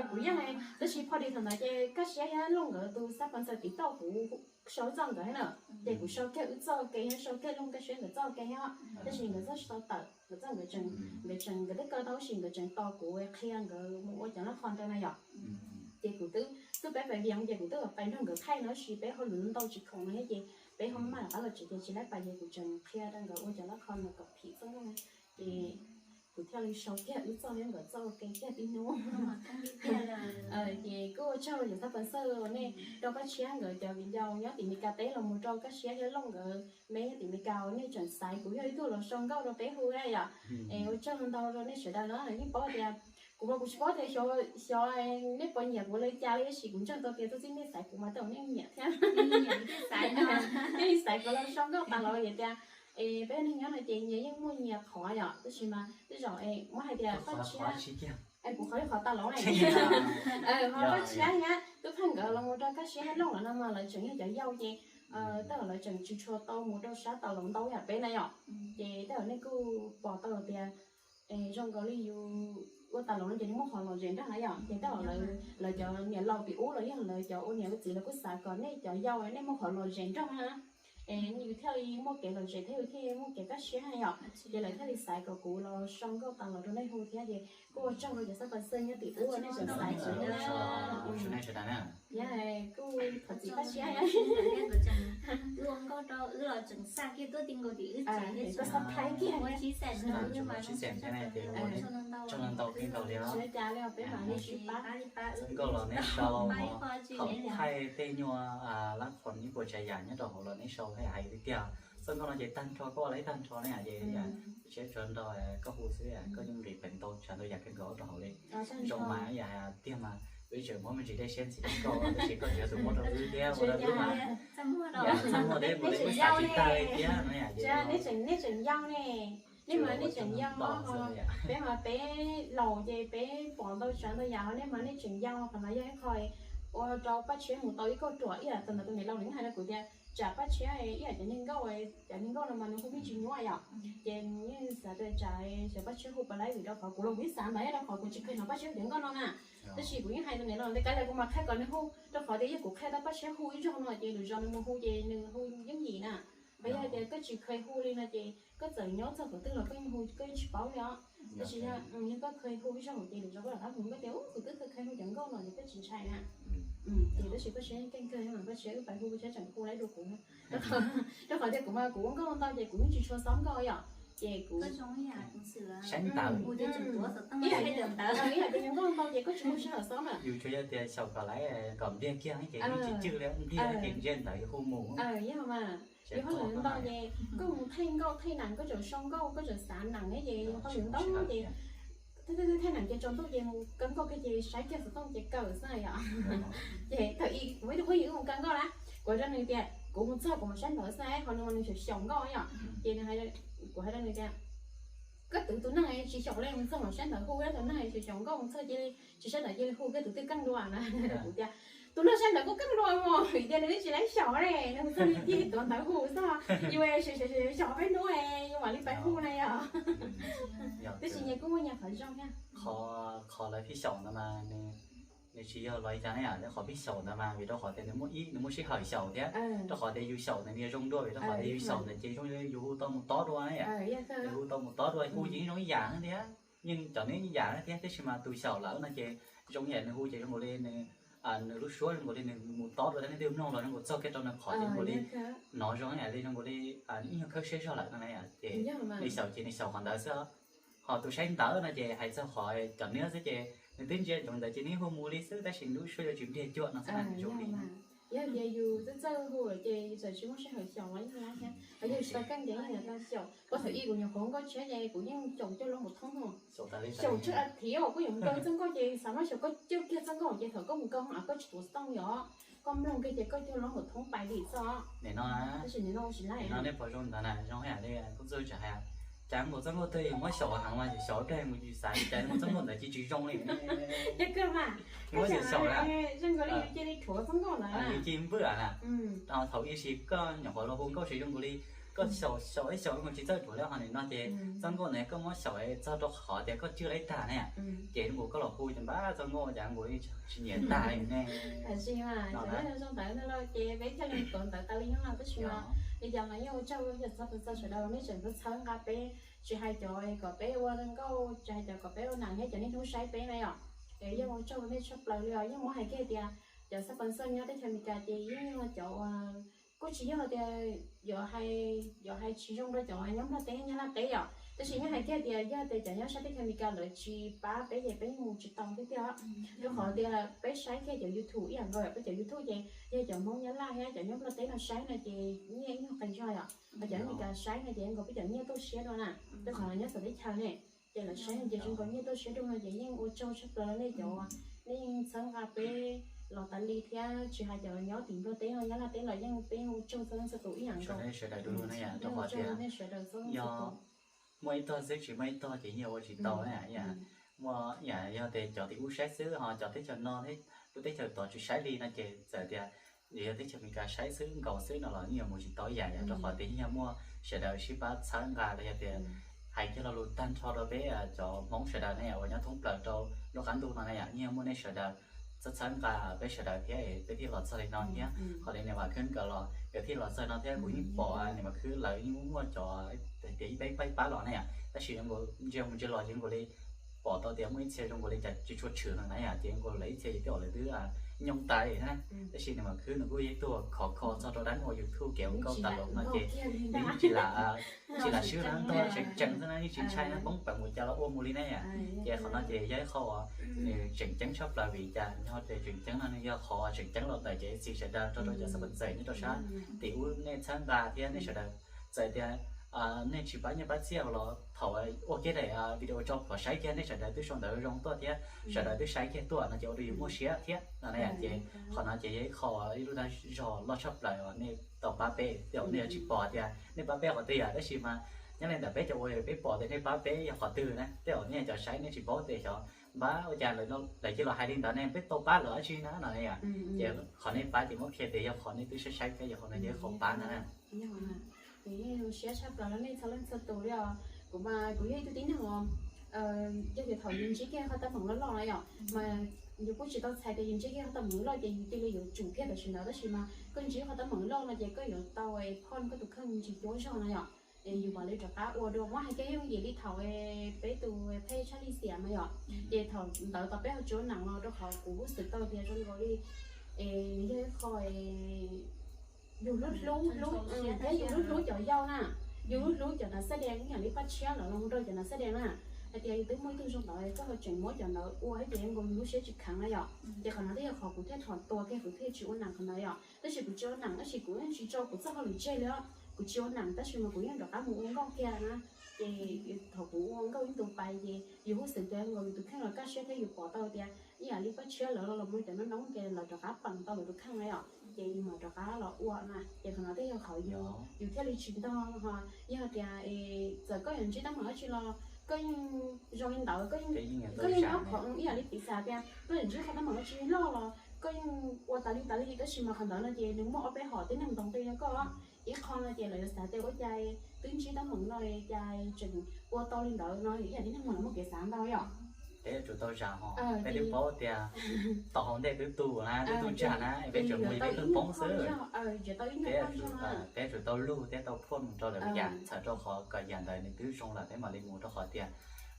kuv yeej, tab sis pho dis thaum ntawd ces Kaj Siab thiab Looj nkawd tus xab pov ntxawg tiv tauj kuv sau txoj nkawd thiab na, ces kuv sau kiag wb txoj ke thiab sau kiag Looj Kaj Siab nkawd txoj ke thiab, tab sis nkawd txoj tsis tau tawm, nkawd txoj nkawd tseem, nkawd tseem, nkawd twb kaw tau tab sis nkawd tseem tos kuv qhia nkawd mus ua cov laj qhos rau na yom. Ces kuv twb, twb peb pais Vias ces kuv twb pais nrog nkawd thaij no tab sis peb hauj lwm ntau tsis khoom no thiab ces peb ho maj maj rov qab los tsev ces tsis laib pais ces kuv tseem qhia rau nkawd ua cov laj qhos no kom phim txoj nkauj na. Ces kuv thiaj li sau kiag wb txoj thiab nkawd txoj ua ke kiag tib hnub. Ces kuj ua tsaug yog xab pov ntxawg nej rau Pab Tshiab nkawd cov viv ncaus nyob tim Mes Kas teb los mus rau Kaj Siab thiab Looj nkawd me nyob tim Mes Kas uas nej tseem xaiv kuv yog ib tug los sau nkauj rau peb hu thiab yom. Es ua tsaug ntau rau nej sawv daws na, yeej paub tias, kuv mas kuv tsis paub tias xyov, xyov nej puas nyiam kuv li cas li, tab sis kuv ntseeg tau tias txog txij nej xaiv kuv mas tej zaum nej nyiam thiab. Nej xaiv kuv los sau nkauj tas los vim tias es peb neeg nyob no ces nyias yeej muaj nyias qhov yom, tab sis mas tej zaum muab hais tias Pab Tshiab, kuv qhov li qhov tas los, ho Pab Tshiab thiab twb pheej Los mus rau Kab Siab Looj lawm no mas lawv tseem yog cov yau ces tej zaum lawv tseem tsis tshua tau mus rau sab tom laus ntau yam peb na yom. Ces tej zaum nej kuj pom tau tias zoo nkaus li yus ua tas laus no ces nws muaj qhov lom zem nrog na yom. Ces tej zaum lawv cov niam laus tim ub los yog lawv cov ua niam ua txiv lawv kuj xav kom nej cov yau nej muaj qhov lom zem nrog na. Es yus thiaj li muaj kev lom zem thiab yus thiaj muaj kev kaj siab na yom. Ces lawv thiaj li xaiv kom kuv los sau nkauj tas los rau nej hu thiab ces kuj ua tsaug rau cov xab pas xwb nyob tim ub nej tseem xaiv kuv thiab na. Yog kuj thov txim kaj siab. Ua nkauj rau wb los tseem xa kiag tuaj ti nkaus tim wb tsev thiab, tuaj xab thaib kiag. Tsaug ntau li os. Peb mam li sib pab. Txoj nkauj los neb sau, thaum thaij tej nyuag lab phom ib puas tsav yam nyob rau hauv los neb sau hais tiag tiag. Txoj nkauj no ces tag nrho koj ua la ib tag nrho ne ces siab tso nrog koj hu xwb, koj yeej nqis peev tau tsav ntau yam kawg nkaus rau hauv li. Zoo mas yam hais tiag mas wb tseem muab me ntsis dej siab ntxiv rau koj, tab sis koj tseem yog tus muab rau wb thiab ua rau wb mas txaj muag deb mus li muab xav tsis tag li thiab no. Nej tseem yau ne, nej mas nej tseem yau, peb mas peb laus ces peb pom ntau tsav ntau yam, nej mas nej tseem yau. Qhov no yog ib qho ua rau Paj Tshiab mus tau ib kauj ruam ib yam. Thaum ntawd tus niam laus nws hais rau kuv tias tsam Paj Tshiab ib yam cov niag nkauj, cov niag nkauj no mas nws hu me ntsis nyuaj yom. Ces nws yeej xav tias tsam xyov Paj Tshiab hu puas laib vim rau qhov kuv los kuv yeej xav ntawd rau qhov kuv tsis kheev hnov Paj Tshiab hu cov nkauj no na. Tab sis kuv yeej hais tus niam laus tias kav liam kuv mam qhia kom nws hu, rau qhov tias yog kuv qhia tau Paj Tshiab hu ib zaug no ces lwm zaus nws mus hu ces nws hu yooj yim na. Ho yog hais tias koj tsis kheev hu li no ces koj txawm nyob txog qhov twg los koj yeej hu koj yeej tsis paub li os. Tab sis yog koj kheev hu ib zaug ces lwm zaus koj rov qab hu koj tias ub kuv twb kheev hu cov nkauj no ces koj tsis ntshai na. Ces tab sis Paj Tshiab yeej keej kawg mas Paj Tshiab wb pais hu Paj Tshiab tseem hu laib dua kuv. Rau qhov tias kuv mas kuv ua nkauj ntau ces kuv yeej tsis tshua xob nkauj yom. Ces kuv saib ntawv, ib yam tias yus nkauj ntau ces koj tsis muaj sij hawm xob na. Yus tsuas yog tias xyaum kom laib kom npliag kiag ces yeej tsis cwj li, npliag ces ntsia ntawv yus hu mus. Yog mas, yus hauj lwm ntau ces koj mus thaij nkauj thaij nam koj tseem sau nkauj koj tseem xav nam ces yus hauj lwm ntau ces thaij nam ces tsaus ntuj ces mus kaw nkauj kiag ces saib kiag xov tooj ces kawm xwb yom. Ces thaum ub kuv ib tug phooj ywg wb mus kaw nkauj na, kuv hais rau nws tias kuv mus txog kuv mam saib ntawv xwb, ho nws mas nws xyaum xyaum nkauj yom. Ces kuv hais rau nws tias koj twv tus neeg tsis xyaum li mus txog mam saib ntawv hu, tus neeg xyaum xyaum nkauj mus txog cia li tsis saib ntawv cia li hu koj twv twg keej dua na. Kuv tias tus neeg saib ntawv kuj keej dua mog vim tias nws twb tsis laib xyaum ne, nws mus txog nws cia li tuav ntawv hu xwb, yus xyaum xyaum peb hnub yus mam li pais hu na yom. Tab sis nyias kuj muaj nyias qhov zoo thiab. Qhov lawv pheej xyaum ntawd mas nws tsis yog los li cas ne, qhov pheej xyaum ntawd mas vim rau qhov tias nws muaj ib nws muaj sij hawm xyaum thiab, rau qhov tias yus xyaum ntawd nws zoo dua vim rau qhov tias yus xyaum ntawd ces zoo li yus hu tau mus tob dua na yom. Yus hu tau mus tob dua hu ces yeej zoo ib yam thiab, yeej cov nws ib yam thiab, tab sis mas tus xyaum lawm no ces zoo ib yam nws hu ces zoo nkaus li nws nws lub suab zoo nkaus li nws mus tob dua thiab, nej twb mloog los zoo nkaus txog kiag rau nws qhov ces zoo nkaus li hnov zoo ib yam li zoo nkaus li ib nyuag khawb siab zog lawm no na yom. Ces nws xyaum ces nws xyaum qhov ntawd xwb. Ho tus saib ntawv no ces hais txog qhov cov nws xwb ces nws twb ntsia cov ntawd ces nws hu mus li xwb tab sis nws lub suab yuav tsis npliag cuag no xwb na, zoo li. Yog tias yus txawj txawj hu lawm ces yus txawm tsis muaj sij hawm xyaum los yeej laib thiab, ho yog tsis tau keej ces yeej yuav tau xyaum. Kuv thaum ub kuv nyuam qhuav nkauj tshiab ces kuv yeej xyaum coj los mus thoob, xyaum tsawg a thiv uas koj yuav mus kaw txoj nkauj ces xav mas xyaum koj coj kiag txoj nkauj ces thaum koj mus kaw koj tsis tuav xov tooj yom, koj mloog kiag ces koj coj los mus thoob pais li xwb. Nim no, tab sis nim no ua tsis laib no nej pom zoo ntawd na, zoo ib yam li kuv txawj tsam hais cas nkaus txoj nkauj twg yus muab xyaum heev mas xyaum ib pliag mus yus xav cas nkaus txoj nkauj ntawd cia tsis zoo li. Yog kawg mas, muab yus xyaum zoo nkaus li yus cia li rhuav txoj nkauj ntawd, yus cia li npwj na. Thaum ub sis koj nyuam qhuav los hu nkauj ces zoo nkaus li koj xyaum xyaum ib xyaum zoo nkaus tsis txawj rhuav li, ho nim no ces txoj nkauj ntawd koj muab xyaum txog rau qhov tias koj cwj laib tag ne, ces zoo nkaus koj los hu ces npab txoj nkauj cas nkaus tsis nyiam tag li ne. Tab sis mas cov nyob zoo ntawd no los ces peb thiaj li tuav ntawv tas li no tab sis mas li cas mas yeej ua tsaug cov txhawb txhawb sawv daws nej tseem txhawb nqa peb, tsis hais cov kom peb ua nkauj, tsis hais cov kom peb ua nam thiab cov niaj hnub saib peb na yom. Es yeej ua tsaug nej tshaj plaws li os, yeej muab hais kiag tias cov xab pas xoj nyob teb chaws Amelikas ces yeej yog cov uas kuj tsis yog tias yuav hais, yuav hais tsis zoo rau cov nyob Nplog teb Nyab Laj teb yom, tab sis yeej hais kiag tias yog tias cov nyob sab teb chaws Amelikas lawv tsis pab peb ces peb yeej mus tsis tau thiab tiag. Rau qhov tias peb saib kiag cov YouTube ib yam nkaus yom, peb cov YouTube ces yog cov Hmoob Nyab Laj thiab cov nyob Nplog teb no saib no ces nyiaj ib nyuag qee zog yom, ho cov Amelikas saib no ces nkaus peb cov nyiaj tuaj siab dua na, rau qhov lawv nyob txawv teb chaws ne. Ces lawv saib ces zoo nkaus nyiaj tuaj siab dua no ces yeej ua tsaug tshaj plaws nej cov, nej yeej txhawb nqa peb los tas li thiab tsis hais cov nyob tim Nplog teb no Nyab Laj teb los yeej peb yeej ua tsaug txhua leej txhua tus ib yam nkaus. Sawv daws dua na yom, rau qhov tias nej sawv daws txhua leej txhua tus, muaj ib tog xwb tsis muaj ib tog ces yeej ua tsis tau na yom. Muaj yam yog tias cov tim ub saib xwb ho cov teb chaws no thiab lub teb chaws tod tsis saib li no ces txawm tias yog teb chaws Amelikas saib xwb nkaus xwb no los yeej yuav mus tsis tau ib yam yom, rau qhov tias yeej yog muaj sawv daws sib pab txhawb nqa los yog tias hais kiag lo lus tag nrho rau peb cov Hmoob sawv daws na yom uas nyob thoob plaws rau nruab qab ntuj no na yom, yeej yog muaj nej sawv daws txhawb txhawb nqa peb sawv daws thiab peb thiaj los txog li no thiab. Qhov li niam Vam Khwb nkawd los nkawd thiaj los txog no thiab kuv yeej pom niam Vam Khwb lawv yeej muaj muaj cov hais tias ib pab ib pab los na yom, tab sis zoo nkaus ntsia mus ntsia los ces zoo nkaus li pom tau tias muaj ib txhia zoo nkaus li cas tsis tshua tshwm heev na yom, ces zoo nkaus lawv ib txhia ces twb ua lawv twb nyooj tais na. Tab sis niam Vam Khwb nws kuj yog ib tug khov kho txog rau dab ua YouTube kev ua nkauj tas los no ces nws yeej tsis lam tsis lam swb na, ntog tseem ceev xwb na, yeej tsis ntshai na, poob pawg mus cas los ua mus li na yom. Ces qhov no ces yog ib qho uas nws tseem ceeb tshaj plaws vim cas nyob tias tseem ceeb no nws yog qhov tseem ceeb los ntawm cov ib txhia sawv daws nrog rau cov sponsor nyob rau sab tim ub nej txhawb nqa thiab nej sawv daws txawm tias nej tsis pab nyiaj pab txiaj los thaum ua kiag daim video tso kom saib kiag nej sawv daws twb sau ntawv zoo tuaj thiab sawv daws twb saib kiag tuaj no ces ua rau yus muaj siab thiab no na yom. Ces qhov no ces yog ib qho ib lub dag zog loj tshaj plaws uas nej tau pab peb, tej zaum nej yuav tsis pom tias nej pab peb qhov twg yom, tab sis mas nyob li ntawm peb cov ua peb pom tias nej pab peb yog qhov twg na, tej zaum nej cov saib nej tsis paub tias xyov npab ua cas lawv cia los hais li ntawd ne, peb tau pab lawm dab tsi na no yom. Ces qhov nej pab ces muab qhia tias yog qhov nej twb saib saib thiab yog qhov no yog ib qho pab ntag na. Ces yeej zoo siab tshaj plaws rau nej txhua leej txhua tus li os. Kuv mas kuv yog ib tug tib neeg uas yog tias thaum yus ntsib kiag qhov teeb meem loj loj na yom, mas yus kuj tsis tau txhais tias yus ntsib kiag qhov teeb meem loj ces yus cia li yuav tsum kiag tam sim ntawd, tab sis mas koj ntsib qhov teeb meem loj no ces koj yuav tau phoj koj tus kheej ntsis cuab zog na yom. Es yus mam li rov qab ua dua, muab hais kiag yooj yim li thaum peb tus phej tshaj li xiam mas yom, ces thaum ntawd tau peb ho tsis ua neem los rau qhov kuv xav tau tias zoo nkaus li es yog ib qho yus lub hlub hlub thiab yus lub hlub cov yau na, yus lub hlub cov nas xab dees ib yam li Paj Tshiab lawv los mus rau cov nas xab dees na, hais tias yus twb muaj ib tug zoo ntawd koj ho tseem muab cov ntawd ua thiab ces zoo nkaus yus lub siab tsis kheev na yom. Ces qhov no thiaj yog qhov kuv thiaj thom tua kiag kuv thiaj tsis ua neem qhov ntawd yom. Tab sis kuv tsis ua neem tab sis kuv yeej tsis tso kuv txoj hauj lwm tseg li os. Kuv tsis ua neem tab sis mas kuv yeej rov qab mus ua nkauj kiag na. Ces thaum kuv ua nkauj ib ntus pais ces yus kuj xav tias nkaus yus tus kheej los kaj siab thiab yus pom tau tias ib yam li Paj Tshiab lawv los mus cov noob noob ces lawv rov qab peem tau lawv tus kheej na yom. Ces yus mam rov qab los ua na. Ces qhov no thiaj yog qhov yus thiaj li tsis ntog ho. Yog tias txawm koj yuav ntsib teeb meem dab tsi los koj yeej zoo li ntawd, koj yeej nyob qhov ib yam li piv xam tias koj yuav ntsib qhov teeb meem dab tsi loj los koj yeej ua tas li tas li, tab sis mas qhov ntawd no ces nws muaj ob peb hom tib neeg ntoov ti rau koj. Ib qho no ces lawv yuav xav tias ua cas twb ntsib teeb meem no cas tseem ua tau li ntawd no, ib yam li neeg mus lawv muaj kev xav ntau yom. Peb yuav tsum tau zam ho, peb twb paub tias tom hauv ntej twb tu na, twb tu tsag na, peb tsuas mus peb twb poob xwb. Peb yuav tsum tau lug thiab tau phoj mus rau lawv yam txhawm rau qhov kom yam ntawd nws twb zoo lawm peb mam li mus, rau qhov tias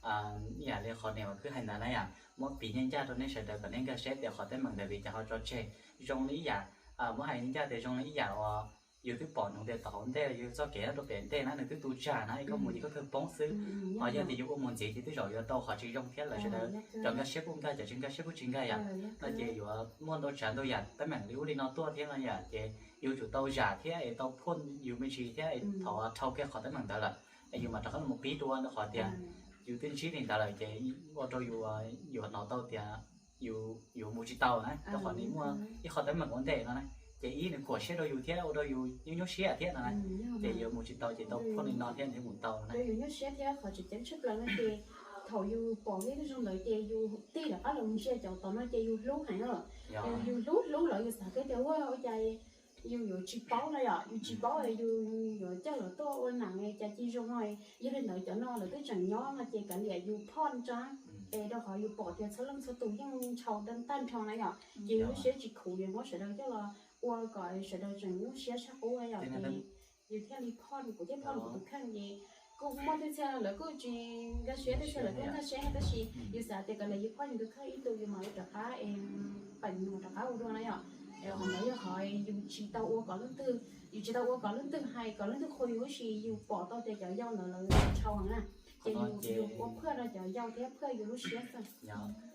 ib yam li qhov niam Vam Khwb hais ntawd na yom, muab piv nyiaj ncaj rau nej sawv daws kom nej nkag siab tias qhov teeb meem ntawd vim cas ho tso tseg. Zoo li ib yam, muab hais ncaj tias zoo li ib yam uas yus twb pom nws tias tom hauv ntej los yus txoj kev nyob rau pem ntej na nws twb tu tsag na, es koj mus ces koj kawg poob xwb. Ho yog tias yus ua mus ntxiv ces twb zaum yuav tau qhov tsis zoo thiab lawv sawv daws cov nkag siab kuj nkag, cov tsis nkag siab kuj tsis nkag yom. No ces yuav muaj ntau tsav ntau yam teeb meem li ub li no tuaj thiab no yom, ces yus tsum tau zam thiab es tau phoj yus me ntsis thiab es thov dhau kiag qhov teeb meem ntawd lawm, es yus mam rov qab los pib dua, rau qhov tias yus twb ntsib li ntawd lawm ces ua rau yus yuav hnov tau tias yus mus tsis tau na, rau qhov nws muaj ib qho teeb meem ua ntej no na, ces ib nws khuam siab rau yus thiab ua rau yus nyuaj nyuaj siab thiab no na, ces yus mus tsis tau ces tau phoj li no thiab nws thiaj mus tau no na. Yus nyuaj siab thiab qhov tseem ceeb tshaj plaws no ces thaum yus pom ib tug zoo ntawd ces yus tig rov qab los ntsia cov tom no ces yus hlub heev lawm. Yus hlub hlub lawm yus xav tias ua ua cas yus yuav tsis paub no yom, yus tsis paub yus yuav coj lawv tuaj ua neem cas ci zoo no. Yog li ntawd cov no lawv twb tseem nyob no ces kav liam yus phoj tso, es rau qhov yus pom tias txhua leej txhua tus yeej ntshaus tag nrho na yom, ces yus lub siab tsis khuv yuav muab sawv daws coj los ua kom sawv daws tseem nyuaj siab tshaj qub yom, ces yus thiaj li phoj, kuv thiaj phoj kuv tus kheej ces kuj muaj tej txhia lawv kuj tsis nkag siab, tej txhia lawv kuj nkag siab tab sis yus xav tias kav liam yus phoj yus tus kheej ib ntus yus mam li rov qab es peem yus mam rov qab ua dua na yom. Es qhov ntawd yog qhov yus tsis tau ua kom leej twg, yus tsis tau ua kom leej twg hais kom leej twg qhuas yus huv si, yus pom tau tias cov yau ntawd lawv ntshaus heev na, ces yus ua phaj rau cov yau thiab phaj yus lub siab xwb.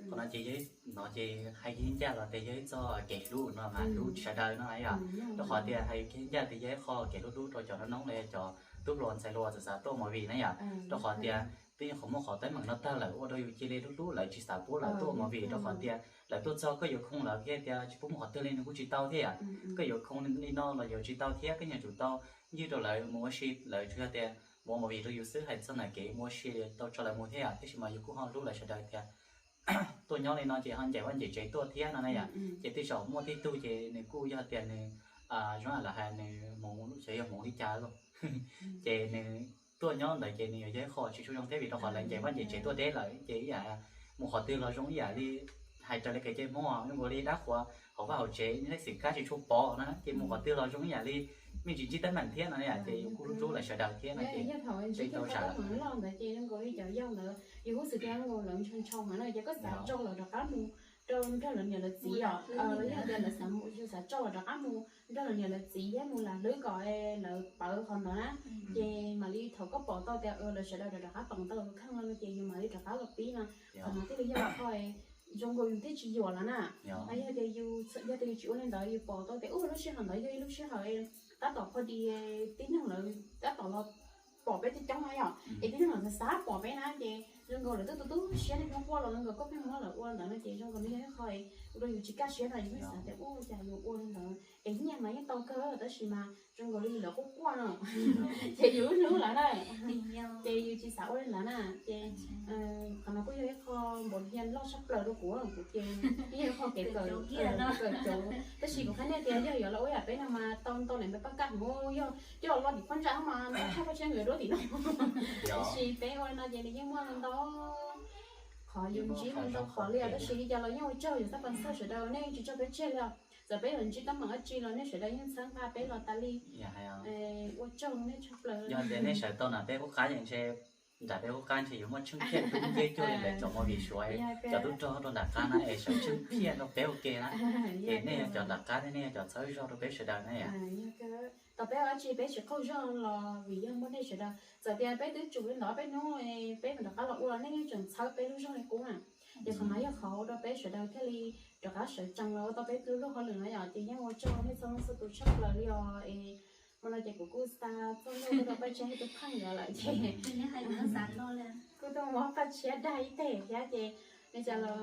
Qhov no ces yog no ces hais kiag ncaj los tias yog ib txoj kev hlub no mas hlub sawv daws no na yom. Rau qhov tias hais kiag ncaj tias yog ib qho kev hlub hlub rau cov noob noob los yog cov tub hluas ntxhais hluas txawm xav tuaj ua movie na yom. Rau qhov tias twb yog qhov muaj qhov teeb meem no tag lawm ua rau yus cia li hlub hlub lawv tsis xav pub lawv tuaj ua movie, rau qhov tias lawv tuaj txog koj yuav khoo lawv kiag tias tsis pub mus qhov twg li nws kuj tsis tau thiab yom. Koj yuav khoo li no los yuav tsis tau thiab, koj yeej tsum tau ywg rau lawv mus ua si, lawv tsuas yog tias mus ua movie rau yus xwb, hais txog ntawm kev mus ua si tau tso lawv mus thiab yom, tiam sis mas yus kuj ho hlub lawv sawv daws tias tuaj nyob li no ces ho ncaim vaj ncaim tsev tuaj thiab no na yom. Ces tej zaum muaj tej tug ces nws kuj yog tias nws zoo lawv hais nws hmoov xyov yog hmoov li cas lauj, ces nws tuaj nyob ntawd ces nws yuav yog ib qho tsis tshua zoo thiab vim rau qhov lawv ncaim vaj ncaim tsev tuaj deb lawm ces ib yam mus qhov twg los zoo ib yam li hais raws li kev cai Hmoob zoo nkaus li dab qhuav hauv vaj hauv tsev xwm kab tsis tshua pom na ces mus qhov twg los zoo ib yam li me ntsis ntsib teeb meem thiab no yom. Ces yus kuj hlub hlub lawv sawv daws thiab no ces tau zam lawm. Ntawd ces zoo nkaus li cov yau ntawd yus huj xwm tias zoo nkaus lawv ntshaw ntshaw heev na ces koj xav tso lawv rov qab mus rau nrog lawv niam lawv txiv os, los yog tias lawv xav mus yus xav tso lawv rov qab mus nrog lawv niam lawv txiv thiab mus lam hlwb kom lawv pawv qhov ntawd na. Ces mam li thaum koj pom tau tias lawv sawv daws rov rov qab pom tau lawv tus kheej no ces yus mam li rov qab los pib no. Qhov no thiaj li yog qhov zoo nkaus yus thiaj tsis yuam lawv na. Yog tias yus, yog tias yus tsis ua li ntawd yus pom tau tias lub sij hawm ntawd yog ib lub sij hawm tab tom pho di tib neeg lawv tab tom los pom peb coob coob na yom, es tib neeg lawv xav xav pom peb na ces zoo nkaus lawv twb tu tu siab nej pheej quaj los zoo nkaus koj pheej muab lawv ua ntawd no ces zoo nkaus li yog ib qho ua rau yus tsis kaj siab no yus pheej xav tias ua cas yus ua li ntawd es nyiaj mas yeej tau kawg tab sis mas zoo nkaus li lawv quaj quaj no ces yus hlub lawv na. Ces yus tsis xav ua li ntawd na ces qhov no kuj yog ib qho npaum li loj tshaj plaws rau kuv, kuv ces yog ib qho kev kawm cauv. Tab sis kuv qhia nej tias yog yuav los ua yam peb no mas tau ntau niam ntau paj kaj heev, yog coj los tim phab ntsa mas ntau tshaj paj tshiab yuav dua tim no. Tab sis peb ua li no ces nws yeej muaj ntau qhov yus ntsib mus ntau qhov li os. Tab sis li cas los yeej ua tsaug yog xab pas xaj sawv daws nej tsis tso peb tseg li os. Txawm peb yuav ntsib teeb meem dab tsi los nej sawv daws yeej txhawb nqa peb los tas li. Ua tsaug nej tshaj plaws. Yog tias nej sawv tau nram peb qub qab ces ntshe, nram peb qub qab ntshe yuav muaj tsheej phiaj dub nceb cuag li lawv cov movie Suav, cov tub rog rau nram qab na es sawv tsheej phiaj rau peb ua ke na. Ces nej yog cov nram qab thiab nej yog cov txhawb zog rau peb sawv daws na yom. Tau peb ua dab tsi peb tsis qaug zog los vim yog muaj nej sawv daws. Txawm tias peb twb tsum li ntawd peb hnub peb mus rov qab los ua los nej yeej tseem txhawb peb lub zog li qub na. Ces qhov no yog qhov ua rau peb sawv daws thiaj li rov qab sawv tsees los ua tau peb lub hauj lwm no yom. Ces yeej ua tsaug nej txhua leej txhua tus tshaj plaws li os. Es hmo no ces kuv kuj xa txoj nkauj tuaj rau Paj Tshiab thiab tus pheej nkawd lawm ces kuj tuaj muab Paj Tshiab dag ib teg thiab ces li cas los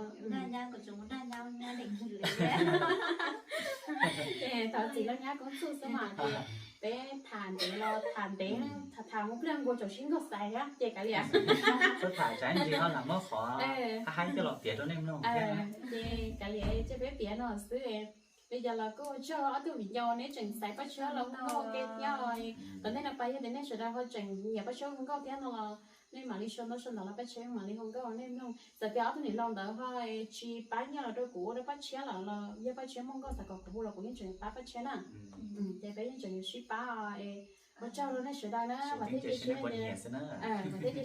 ces thov txim laj nyab koob txuj xwb mas ces peb tham ntev los tham ntev, tham mus pliag nkaus tsaus sib nkaug xaiv thiab ces kav liam. Tham tsav ntsis ho lam muab qhov haib haib coj los piav rau nej mloog thiab. Ces kav liam, ces peb piav no xwb. Li cas los kuj ua tsaug ob tug viv ncaus neb tseem xaiv Paj Tshiab los ua nkauj ua ke thiab. Tom ntej no pas yog tias nej sawv daws ho tseem nyiam Paj Tshiab ua nkauj thiab no los nej mam li sau ntawv sau ntawv los Paj Tshiab mam li hu nkauj nej mloog. Txawm tias ob tug niam laus ntawd ho tsis pab nyiaj los rau kuv ua rau Paj Tshiab lawm los yog Paj Tshiab muaj nkauj xav kom kuv hu los kuv yeej tseem pab Paj Tshiab na. Ces peb yeej tseem yuav sib pab. Ua tsaug rau nej sawv daws na, vam thiab cia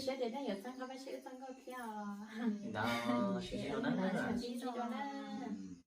siab tias nej yuav txhawb nqa Paj Tshiab wb txoj nkauj thiab os. Sib ntsib dua na.